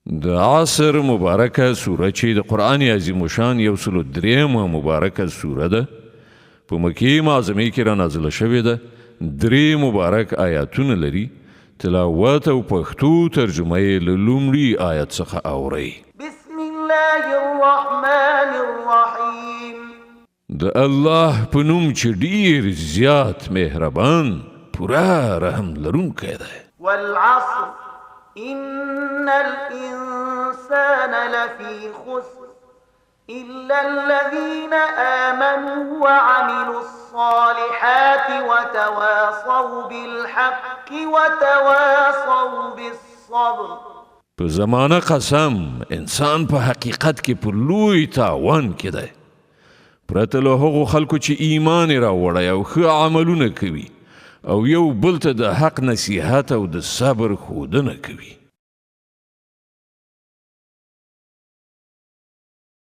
د عصر مبارکه سوره چې د قرآن عظیم شان یو سلو درېیمه مبارکه سوره ده، په مکې معظمې کې را نازله شوې ده، درې مبارک آیاتونه لري. تلاوت او پښتو ترجمه یې له لومړي آیت څخه اورئ. بسم الله الرحمن الرحیم. د الله په نوم چې ډیر زیات مهربان، پوره رحم لرونکی دی. والعصر ان الانسان لفی خسر الا الذین آمنوا وعملوا الصالحات وتواصوا بالحق وتواصوا بالصبر. په زمانه قسم، انسان په حقیقت کې په لوی تاوان کې دی، پرته له هغو خلکو چې ایمان یې راوړی او ښه عملونه کوي او یو بل ته د حق نصیحت او د صبر ښودنه کوي.